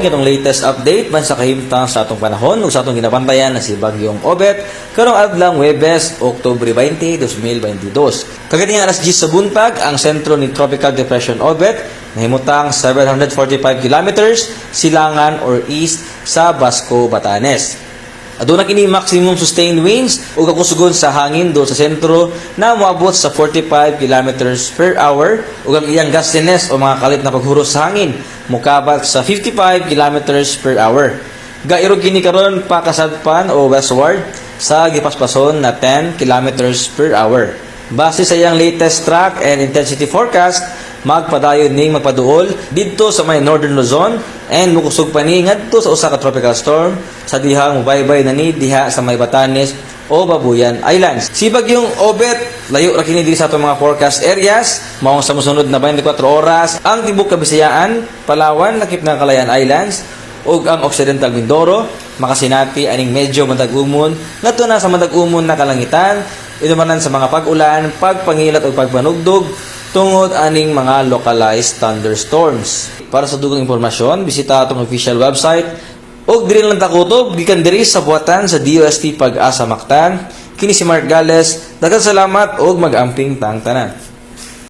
Itong latest update man sa kahimtang sa atong panahon ug sa atong ginabantayan na si Bagyong Obet karong adlaw Webes, Oktubre 20, 2022. Kaganing alas 10 sa buntag, ang sentro ni Tropical Depression Obet nahimutang 745 kilometers silangan or east sa Basco, Batanes. Aduna kini maximum sustained winds ug kakusugon sa hangin do sa sentro na moabot sa 45 kilometers per hour ug ang iyang gustiness o mga kalit na paghuros sa hangin mokabat sa 55 kilometers per hour. Gairog kini karon pakasadpan o westward sa gipaspason na 10 kilometers per hour. Base sa iyang latest track and intensity forecast, magpadayon ning magpaduol didto sa may Northern Luzon and mukusog pa ni ngadto sa usa ka tropical storm sa dihang mobaybay na ni diha sa may Batanes o Babuyan Islands. Si Bagyong Obet, layo ra kini diri sa atong mga forecast areas, maong sa mosunod na 24 oras ang tibuok Kabisayaan, Palawan, lakip ng Kalayaan Islands ug ang Occidental Mindoro makasinati aning medyo matag-umon ngadto na sa matag-umon na kalangitan, idumanan sa mga pag-ulan, pagpangilat ug pagpanugdog tungod aning mga localized thunderstorms. Para sa dugang impormasyon, bisita atong official website ug diri lang takutob gikan diri sa buhatan sa DOST Pag-asa Mactan. Kini si Mark Gales. Daghang salamat ug mag-amping tang tanan.